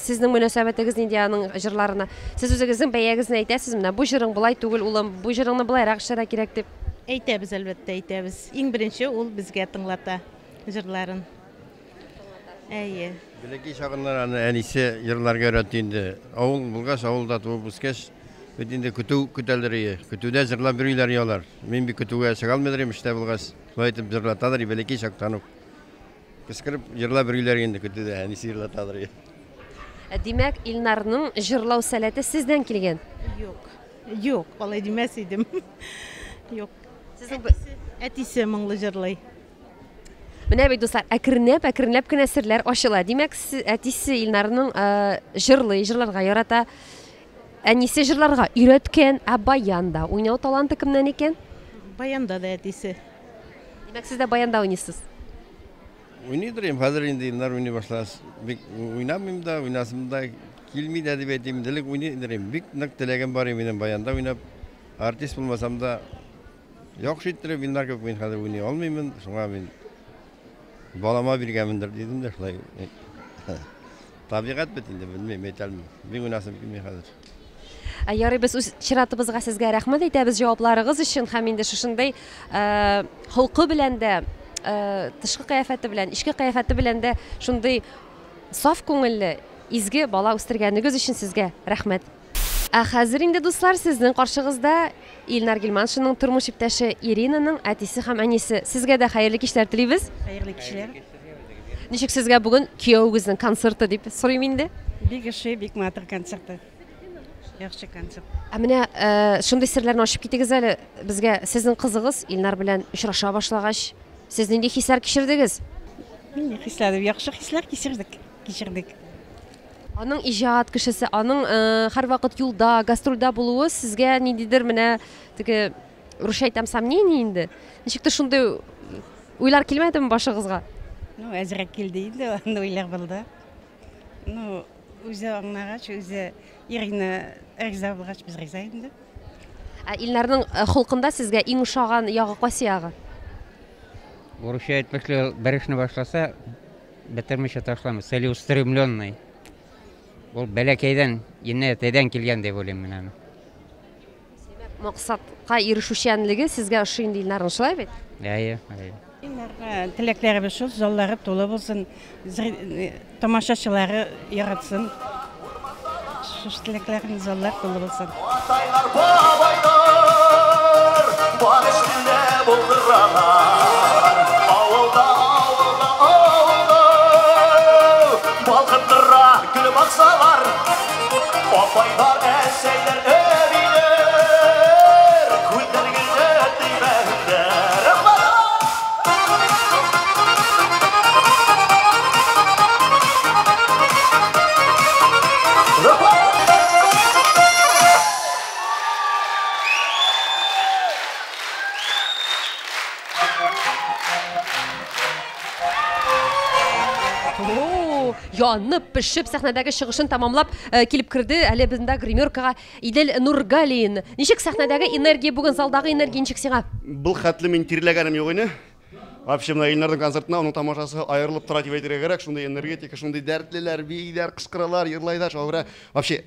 сезнең мөнәсәбәтегез нинди аның җырларына? Сез үзегезнең бәягезне әйтәсез, менә бу җырың болай түгел, улым, бу җырыңны болайрак эшләргә кирәк дип. Әйтәбез, әлбәттә, әйтәбез. Иң беренче ул безгә тыңлата җырларын. Әйе. Бәләкәй чагыннан аны әнисе җырларга өйрәтте инде. Авыл булгач, авылда туып үскәч, бит инде көтү көтәләр ие. Көтүдә җырлап йөриләр алар. Мин бит көтүгә чыга алмыйдыр идем, эштә булгач. Шулай итеп җырлатадыр, бәләкәй чактан ук. Кычкырып җырлап йөриләр инде көтүдә, әнисе җырлатадыр. Димәк, Илнарның җырлау сәләте сездән килгән? Юк. Юк, алай димәс идем. Юк. Сезнең әтисе моңлы җырлый. Менә бит, дуслар, әкренләп, әкренләп кенә серләр ачыла. Димәк, әтисе Илнарның җырлый, җырларга ярата. Әнисе җырларга өйрәткән, ә баянда уйнау таланты кемнән икән? Баянда да әтисе. Димәк, сез дә баянда уйныйсыз? Уйныйдыр инде, хәзер инде Илнар уйный башлас. Бик уйнамыйм да, уйнасым да килми дә дип әйтим. Элек уйныйдыр инде. Бик нык теләгем бар минем баянда уйнап. Артист булмасам да, яхшы иттереп Илнар кебек мин хәзер уйный алмыймын. Шуңа мин балама биргәнмендер дидем дә шулай. Табигать бит инде, белмим, әйтә алмыйм. Бик уйнасым килми хәзер. Ә ярый, без үз чиратыбызга сезгә рәхмәт әйтәбез җавапларыгыз өчен һәм инде шушындый холкы белән дә, тышкы кыяфәте белән, эчке кыяфәте белән дә шундый саф күңелле, изге бала үстергәнегез өчен сезгә рәхмәт. Ә хәзер инде, дуслар, сезнең каршыгызда Илнар Гилманшинның тормыш иптәше Иринаның әтисе һәм әнисе. Сезгә дә хәерле кичләр телибез. Хәерле кичләр. Ничек сезгә бүген кияүегезнең концерты дип сорыйм инде? Бик ошый, бик матур концерты. Яхшы концерт. Ә менә шундый серләрне ачып китегез әле безгә. Сезнең кызыгыз Илнар белән очраша башлагач, сез нинди хисләр кичердегез? Нинди хисләр? Яхшы хисләр кичердек. Аның иҗат кешесе, аның һәрвакыт юлда, гастрольдә булуы сезгә ниндидер менә теге русча әйтәм сомнение инде. Ничектер шундый уйлар килмәдеме башыгызга? Ну, әзрәк килде инде, андый уйлар булды. Ну, үзе аңлагач, үзе Ирина риза булгач, без риза инде. Ә Илнарның холкында сезгә иң ошаган ягы кайсы ягы? Урысча әйтмешли, бер эшне башласа, бетермичә ташламый, целеустремленный. Ул бәләкәйдән, инә әтәйдән килгән дип уйлыйм мин аны. Максатка ирешүчәнлеге сезгә ошый инде Илнарның, шулай бит? Әйе, әйе. Илнарга теләкләребез шул, заллары тулы булсын, тамашачылары яратсын. Шушы теләкләребез заллар тулы булсын. Атайлар, бабайлар, бар эшендә булдыралар. Авылда, авылда, авылда, О, янып, пешеп сәхнәдәге чыгышын тәмамлап килеп керде әле бездә гримеркага Идел Нургалин. Ничек сәхнәдәге энергия бүген, залдагы энергия ничек сиңа? Был хәтле мин тирләгәнем юк иде. Вообще менә Илнарның концертына аның тамашасы аерылып тора дип әйтергә кирәк. Шундый энергетика, шундый дәртлеләр, бииләр, кычкыралар, йырлайлар. Шуңа күрә вообще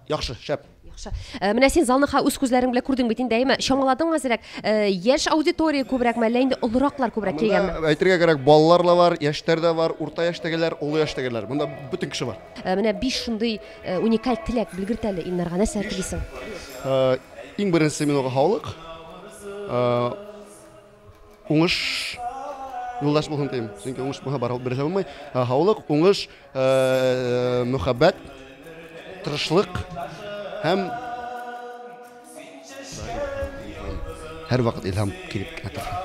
яхшы, шәп. Яхшы. Менә син залны үз күзләрең белән күрдең бит инде, әйме? Чамаладың әзрәк. Яшь аудитория күбрәкме, әллә инде олыраклар күбрәк килгәнме? Әйтергә кирәк, балалар да бар, яшьтәр дә бар, урта яшьтәгеләр, олы яшьтәгеләр. Монда бөтен кеше бар. Менә 5 шундый уникаль теләк белгерт әле Илнарга, нәрсә телисең? Иң беренчесе мин аңа һаулык. Уңыш юлдаш булсын дим. Чөнки уңыш булса бар берсе булмый. Һаулык, уңыш, мөхәббәт, тырышлык һәм һәрвакыт илһам килеп кенә торсын.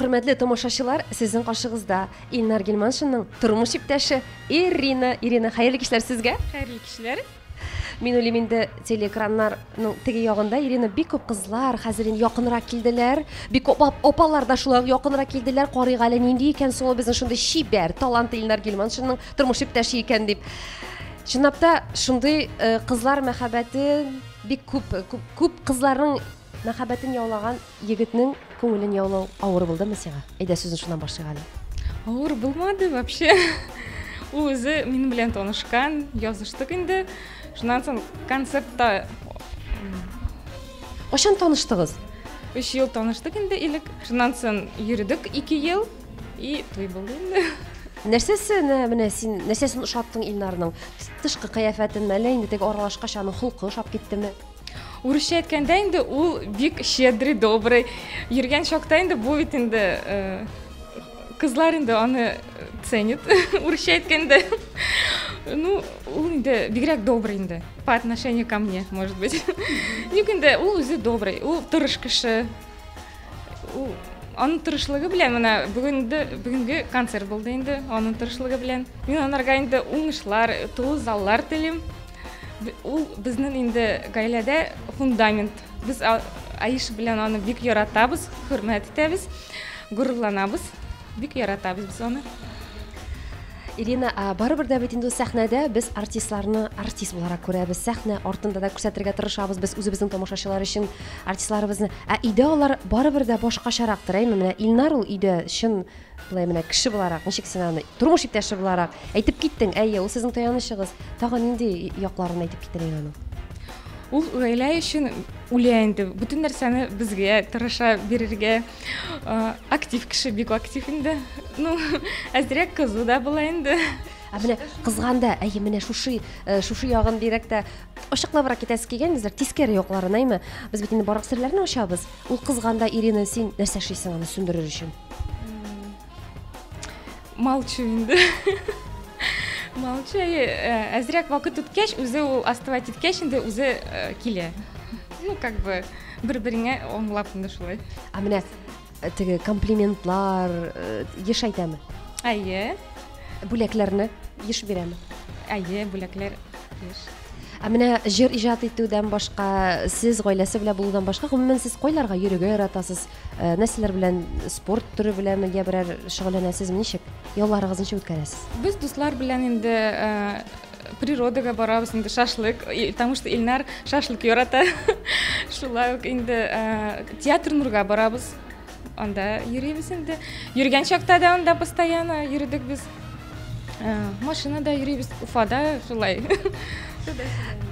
Хөрмәтле тамашачылар, сезнең каршыгызда Илнар Гилманшинның тормыш иптәше Ирина. Ирина, хәерле кичләр сезгә. Хәерле кичләр. Мин уйлыйм инде телеэкраннарның теге ягында Ирина бик күп кызлар хәзер инде якынрак килделәр. Бик күп апалар да шулай ук якынрак килделәр. Карыйк әле, нинди икән соң ул безнең шундый чибәр, талантлы Илнар Гилманшинның тормыш иптәше икән дип. Чынлап та шундый кызлар мәхәббәте бик күп, күп, күп кызларның мәхәббәтен яулаган егетнең күңелен яулау авыр булдымы сиңа? Әйдә, сүзне шуннан башлыйк әле. Авыр булмады вообще. Ул үзе минем белән танышкан, языштык инде. Шуннан соң концертта Кайчан таныштыгыз? 3 ел таныштык инде элек. Шуннан соң йөрдек 2 ел и туй булды инде. Нәрсәсен менә син, нәрсәсен ошаттың Илнарның? Тышкы кыяфәтенме, әллә инде теге аралашкач аның холкы ошап киттеме? Урысча әйткәндә инде ул бик щедрый, добрый. Йөргән чакта инде бу бит инде кызлар инде аны ценит, урысча әйткәндә. Ну, ул инде бигрәк добрый инде по отношению ко мне, может быть. Юк инде, ул үзе добрый, ул тырыш кеше. Ул аның тырышлыгы белән менә бүгенге концерт булды инде, аның тырышлыгы белән. Мин анарга инде уңышлар, тулы заллар телим. Ул безнең инде гаиләдә фундамент. Без Аиша белән аны бик яратабыз, хөрмәт итәбез, горурланабыз. Бик яратабыз без аны. Ирина, барыбер дә бит инде сәхнәдә без артистларны артист буларак күрәбез. Сәхнә артында да күрсәтергә тырышабыз без үзебезнең тамашачылар өчен артистларыбызны. Ә өйдә алар барыбер дә башкачарактыр, әйме? Менә Илнар ул өйдә чын былай менә кеше буларак, ничек син аны тормыш иптәше буларак әйтеп киттең, әйе, ул сезнең таянычыгыз. Тагын нинди якларын әйтеп киттең аның? Ул гаилә өчен үлә инде. Бөтен нәрсәне безгә тырыша бирергә. Актив кеше, бик актив инде. Ну, әзрәк кызу да була инде. Ә менә кызганда, әйе, менә шушы ягын бигрәк тә ачыклабрак китәсе килгән, безләр тискәре якларын, әйме? Без бит инде барлык серләрне ачабыз. Ул кызганда, Ирина, син нәрсә эшлисең аны сүндерер өчен? Молчу инде. Молчу, әзрәк вакыт үткәч, үзе ул остывать иткәч, инде үзе килә. Ну, как бы, бер-береңә аңлап инде шулай. Ә менә теге комплиментлар еш әйтәме? Әйе. Бүләкләрне еш бирәме? Әйе, бүләкләр еш. Ә менә җыр иҗат итүдән башка, сез гаиләсе белән булудан башка, гомумән сез кайларга йөрергә яратасыз? Нәрсәләр белән, спорт төре беләнме, я берәр шөгыльләнәсезме, ничек? Ялларыгызны ничек үткәрәсез? Без дуслар белән инде природага барабыз инде, шашлык, потому что Илнар шашлык ярата. Шулай ук инде театр Нурга барабыз. Анда йөрибез инде. Йөргән чакта да анда постоянно йөрдек без. Машинада йөрибез, Уфада шулай.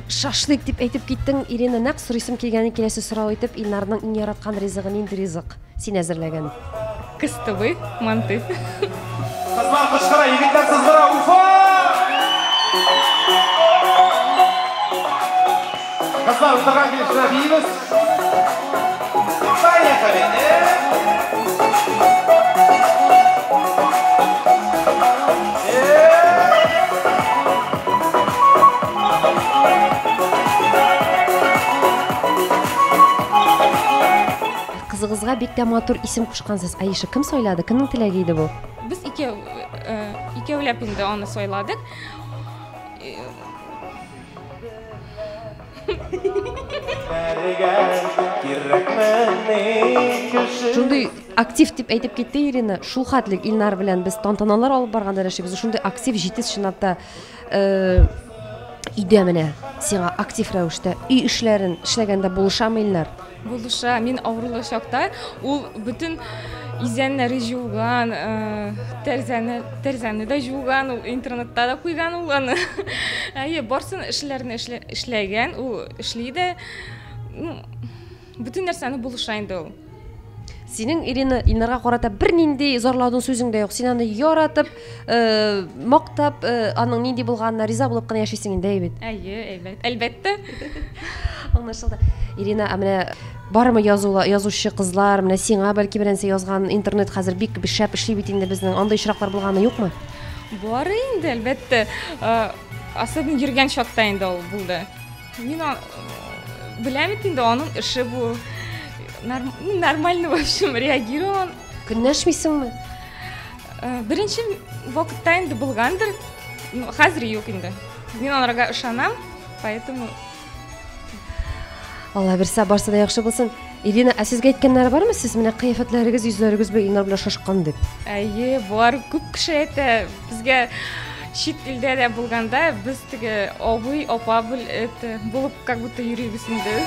Шашлык дип әйтеп киттең, Ирина, нәкъ сорыйсым килгән киләсе сорау итеп, Илнарның иң яраткан ризыгы нинди ризык? Син әзерләгән. Кыстыбый, манты. Кызлар кычкыра, егетләр сызгыра, Уфа! Кызлар, утырган килеш кенә биибез. Поехали! Кызыгызга бик тә матур исем кушкансыз. Аиша, кем сайлады? Кемнең теләге иде бу? Без икәү, икәүләп инде аны сайладык. Шундый актив дип әйтеп китте Ирина. Шул хәтлек Илнар белән без тантаналар алып барганда яшибез. Шундый актив, җитез чынлап та өйдә менә сиңа актив рәвештә өй эшләрен эшләгәндә булышамы Илнар? Булыша. Мин авырлы чакта ул бөтен изәннәре җуган, тәрзәне, тәрзәне дә җуган, ул интернетта да куйган ул аны. Әйе, барсын эшләрне эшләгән, ул эшли дә. Ну, бөтен нәрсәне булыша инде ул. Синең, Ирина, Илнарга карата бернинди зарлаудың сүзең дә юк. Син аны яратып, мактап, аның нинди булганына риза булып кына яшисең инде, әйе бит? Әйе, әйбәт, әлбәттә. Аңлашылды. Ирина, ә менә бармы язула, язучы кызлар, менә сиңа бәлки берәрсе язган, интернет хәзер бик шәп эшли бит инде безнең. Андый очраклар булганы юкмы? Бар инде, әлбәттә. Особенно йөргән чакта инде ул булды. Мин беләм бит инде, аның эше бу. Нормально, в общем, реагирован. Көнләшмисеңме? Беренче вакытта инде булгандыр. Ну, хәзер юк инде. Мин аларга ышанам, поэтому... Алла бирсә, барсы да яхшы булсын. Ирина, ә сезгә әйткәннәре бармы? Сез менә кыяфәтләрегез, йөзләрегез белән Илнар белән шашкан дип. Әйе, бар. Күп кеше әйтә. Безгә чит илдә дә булганда без теге абый, апа булып как будто йөрибез инде.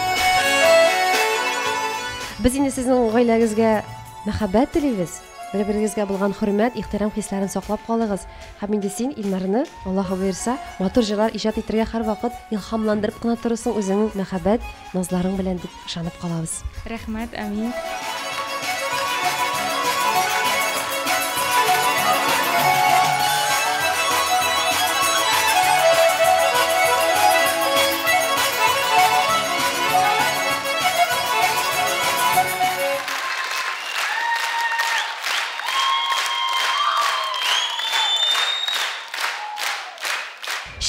Без инде сезнең гаиләгезгә мәхәббәт телибез. Бер-берегезгә булган хөрмәт, ихтирам хисләрен саклап калыгыз. Һәм инде син Илнарны, Аллаһы боерса, матур җырлар иҗат итәргә һәрвакыт илһамландырып кына торырсың үзеңнең мәхәббәт назларың белән дип ышанып калабыз. Рәхмәт, амин.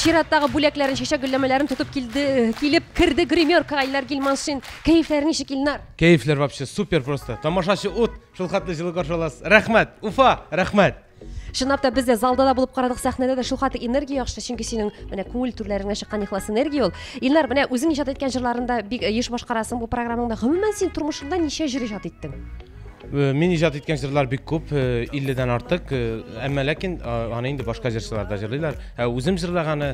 Чираттагы бүләкләрен, чәчәк гөлләмәләрен тотып килде, килеп керде гримеркага Илнар Гилманшин. Кәефләр ничек, Илнар? Кәефләр вообще супер просто. Тамашачы ут, шул хәтле җылы каршы аласыз. Рәхмәт, Уфа, рәхмәт. Чынлап та без дә залда да булып карадык, сәхнәдә дә шул хәтле энергия яхшы, чөнки синең менә күңел түрләреңнән чыккан ихлас энергия ул. Илнар, менә үзең иҗат иткән җырларында бик еш башкарасың бу программаңда. Гомумән, син тормышыңда ничә җыр иҗат иттең? Мин иҗат иткән җырлар бик күп, 50-дән артык, әмма ләкин аны инде башка җырчылар да җырлыйлар. Ә үзем җырлаганы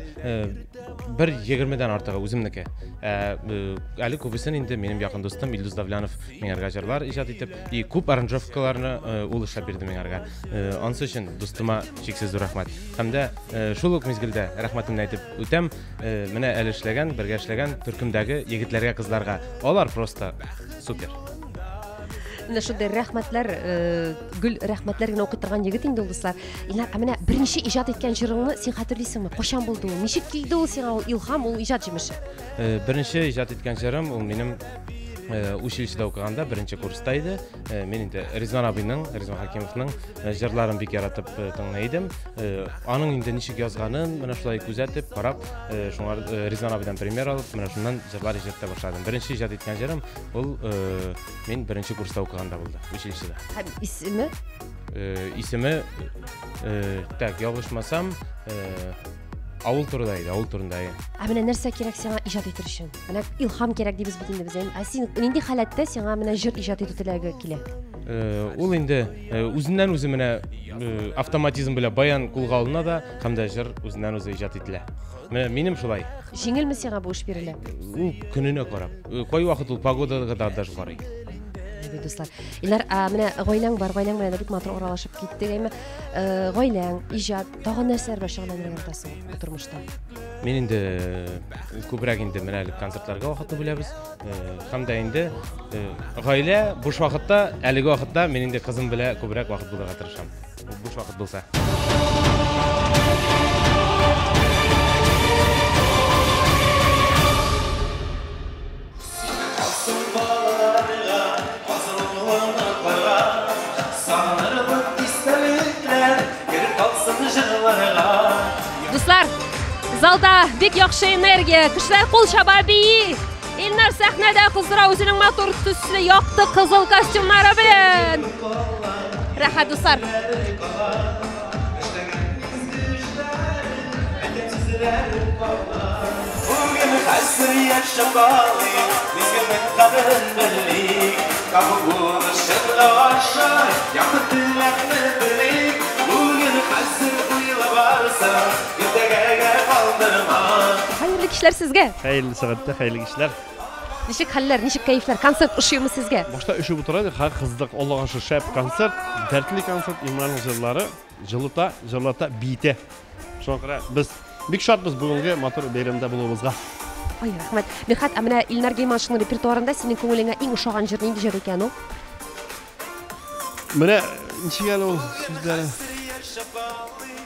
бер 20-дән артыгы үземнеке. Әле күбесен инде минем якын дустым Илдус Давлянов миңарга җырлар иҗат итеп, и күп аранжировкаларны ул эшләп бирде миңарга. Ансы өчен дустыма чиксез зур рәхмәт. Һәм дә шул ук мизгелдә рәхмәтемне әйтеп үтәм, менә әле эшләгән, бергә эшләгән төркемдәге егетләргә, кызларга. Алар просто супер. Менә шундый рәхмәтләр, гөл рәхмәтләр генә укый торган егет инде ул, дуслар. Илнар, ә менә беренче иҗат иткән җырыңны син хәтерлисеңме? Кайчан булды ул? Ничек килде ул сиңа ул илһам, ул иҗат җимеше? Беренче иҗат иткән җырым ул минем училищеда укыганда беренче курста иде. Мин инде Ризван абыйның, Ризван Хакимовның җырларын бик яратып тыңлый идем. Аның инде ничек язганын менә шулай күзәтеп, карап, шуңар Ризван абыйдан пример алып, менә шуннан җырлар иҗат итә башладым. Беренче иҗат иткән җырым ул мин беренче курста укыганда булды, училищеда. Һәм исеме? Исеме, так, ялгышмасам, авыл турында иде, авыл турында. Ә менә нәрсә кирәк сиңа иҗат итер өчен? Менә илһам кирәк дибез бит инде без, әйме? Ә син нинди халәттә сиңа менә җыр иҗат итү теләге килә? Ул инде үзеннән үзе менә автоматизм белән баян кулга алына да, һәм дә җыр үзеннән үзе иҗат ителә. Менә минем шулай. Җиңелме сиңа бу эш бирелә? Ул көненә карап. Кай вакыт ул погодага да даже карый. Әйе, дуслар. Илнар, ә менә гаиләң бар, гаиләң белән дә бик матур аралашып киттек, әйме? Гаиләң, иҗат, тагын нәрсәләр белән шөгыльләнергә яратасың бу тормышта? Мин инде күбрәк инде менә әле концертларга вакытны бүләбез. Һәм дә инде гаилә буш вакытта, әлеге вакытта мин инде кызым белән күбрәк вакыт булырга тырышам. Буш вакыт булса. Балаларга, асыллыкларга, сагынырлык истәлекләр кереп калсын җырларга. Дуслар, залда бик яхшы энергия, кешеләр кул чаба, бии. Илнар сәхнәдә кыздыра үзенең матур төсле якты кызыл костюмнары белән. Рәхәт, дуслар. Бүген хәзер яшәп калыйк, мизгелнең кадерен белик. Кабул булышын ашар, якты теләкне белик. Бүген хәзер уйлап барсаң, иртәгәгә калдырма. Хәерле кичләр сезгә. Хәерле сәгатьтә, хәерле кичләр. Ничек хәлләр, ничек кәефләр? Концерт ошыймы сезгә? Башта өшеп утыра идек, хәзер кыздык. Аллага шөкер, шәп концерт, дәртле концерт, Илнарның җырлары җылыта, җырлата, биетә. Шуңа күрә без бик шатбыз бүгенге матур бәйрәмдә булуыбызга. Ай, рәхмәт. Мирхат, ә менә Илнар Гыйльмановның репертуарында синең күңелеңә иң ошаган җыр нинди җыр икән ул? Менә ничек әле ул сүзләре?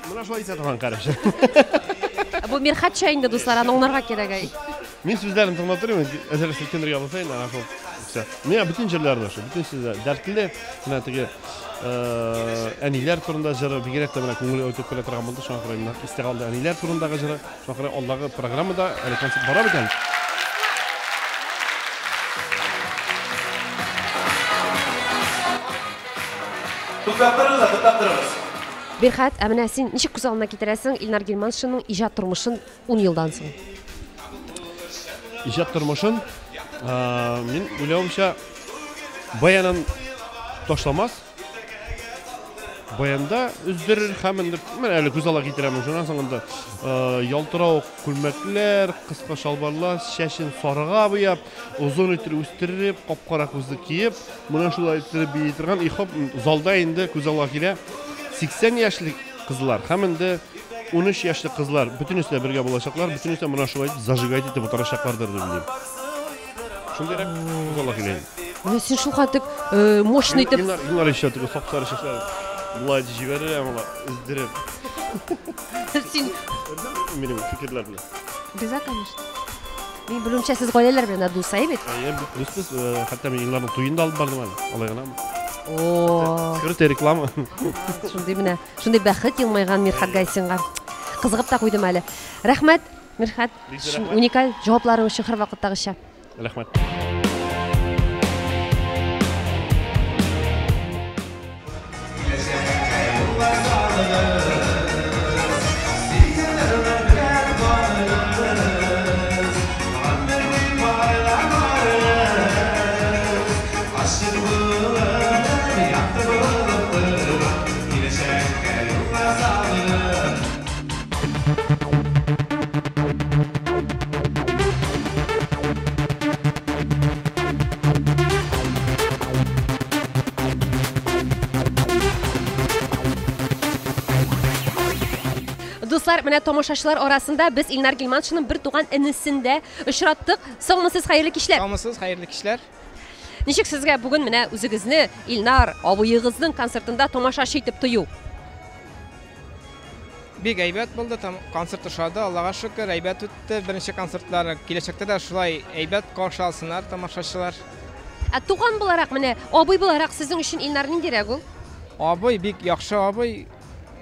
Менә шулай әйтә торган караш. Бу Мирхатча инде, дуслар, аны аңларга кирәк. Әй. Мин сүзләрен тыңлап торыйм, әзер селкенергә булса инде, ана шул. Всё. Миңа бөтен җырлар да шул, бөтен сүзләр дәртле, менә теге әниләр турында җыры бигрәк тә менә күңел үтеп керә торган булды, шуңа күрә менә истә калды әниләр турындагы җыры. Шуңа күрә алдагы программада әле концерт бара бит әле. Туктап торыгыз да, туктап торыгыз. Бирхат, ә менә син ничек күз алдына китерәсең Илнар Гилманшинның иҗат тормышын 10 елдан соң? Иҗат тормышын мин уйлавымча баянын ташламас. Баянда өздерер һәм инде менә әле күз алга китерәмен. Шуннан соң инде ялтырау күлмәкләр, кыска чалбарлар, чәчен сарыга буяп, озын итеп үстереп, кап-кара күзлек киеп, менә шулай итеп бии торган и хоп, залда инде күз алга килә 80 яшьлек кызлар һәм инде 13 яшьлек кызлар бөтенесе дә бергә булачаклар, бөтенесе менә шулай зажигать итеп утырачаклардыр дип уйлыйм. Шундыйрак күз алга килә. Менә син шул хәтле мощный итеп. Илнар еще теге сап-сары чәчләр болай җибәрер һәм алар өздереп. Син минем фикерләр белән. Риза, конечно. Мин белүемчә, сез гаиләләр белән дә дус, әйе бит? Әйе, бик дус без. Хәтта мин Илнарның туен да алып бардым әле. Алай гынамы? О! Скрытая реклама. Шундый менә, шундый бәхет елмайган Мирхат Гайсинга. Кызыгып та куйдым әле. Рәхмәт, Мирхат. Уникаль җавапларың өчен һәрвакыттагыча. Рәхмәт. Дуслар, менә тамашачылар арасында без Илнар Гилманшинның бер туган энесен дә очраттык. Саумысыз, хәерле кичләр. Саумысыз, хәерле кичләр. Ничек сезгә бүген менә үзегезне Илнар абыегызның концертында тамашачы итеп тою? Бик әйбәт булды, концерт ошады, Аллага шөкер, әйбәт үтте беренче концертлары. Киләчәктә дә шулай әйбәт каршы алсыннар тамашачылар. Ә туган буларак, менә абый буларак сезнең өчен Илнар ниндирәк ул? Абый бик яхшы абый,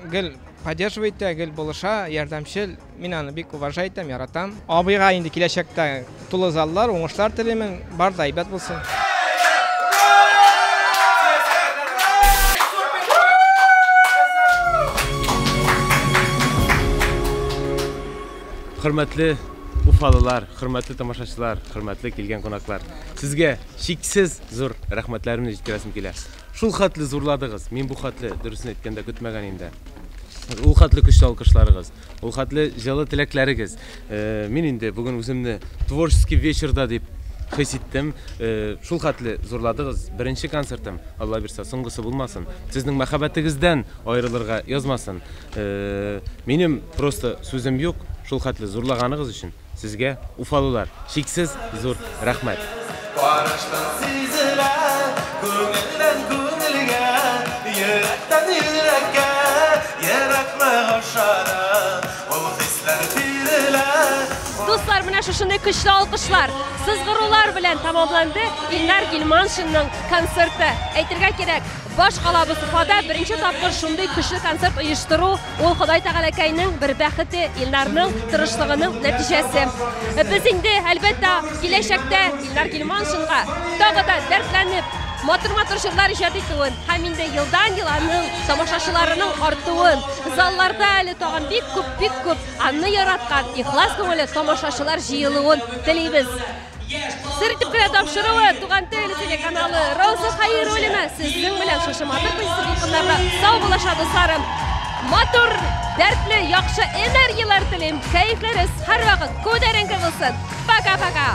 гел поддерживает итә, гел булыша, ярдәмчел. Мин аны бик уважать итәм, яратам. Абыйга инде киләчәктә тулы заллар, уңышлар телимен, бар да әйбәт булсын. Хөрмәтле уфалылар, хөрмәтле тамашачылар, хөрмәтле килгән кунаклар, сезгә чиксез зур рәхмәтләремне җиткерәсем килә. Шул хәтле зурладыгыз, мин бу хәтле, дөресен әйткәндә, көтмәгән инде. Ул хәтле көчле алкышларыгыз, ул хәтле җылы теләкләрегез. Мин инде бүген үземне творческий вечерда дип хис иттем. Шул хәтле зурладыгыз. Беренче концертым, Алла бирсә, соңгысы булмасын. Сезнең мәхәббәтегездән аерылырга язмасын. Минем просто сүзем юк. Шул хәтле зурлаганыгыз өчен сезгә, уфалылар, чиксез зур рәхмәт. Караштан сизелә, күңелдән күңелгә, йөрәктән йөрәккә, ераклык аша да ул хисләр бирелә. Дуслар, Дуслар, менә шушындый көчле алкышлар, сызгырулар белән тәмамланды Илнар Гилманшинның концерты. Әйтергә кирәк, баш калабыз Уфада беренче тапкыр шундый көчле концерт оештыру ул Ходай Тәгаләкәйнең бер бәхете, Илнарның тырышлыгының нәтиҗәсе. Без инде, әлбәттә, киләчәктә Илнар Гилманшинга тагы да дәртләнеп, матур-матур җырлар иҗат итүен һәм инде елдан-ел аның тамашачыларының артуын, залларда әле тагын бик күп, бик күп аны яраткан ихлас күңелле тамашачылар җыелуын телибез. Сер итеп кенә тапшыруы Туган тел телеканалы Роза Хәйруллина сезнең белән шушы матур позитив дулкыннарда сау булаша, дусларым. Матур, дәртле, яхшы энергияләр телим. Кәефләрегез һәрвакыт күтәренке булсын. Пока-пока.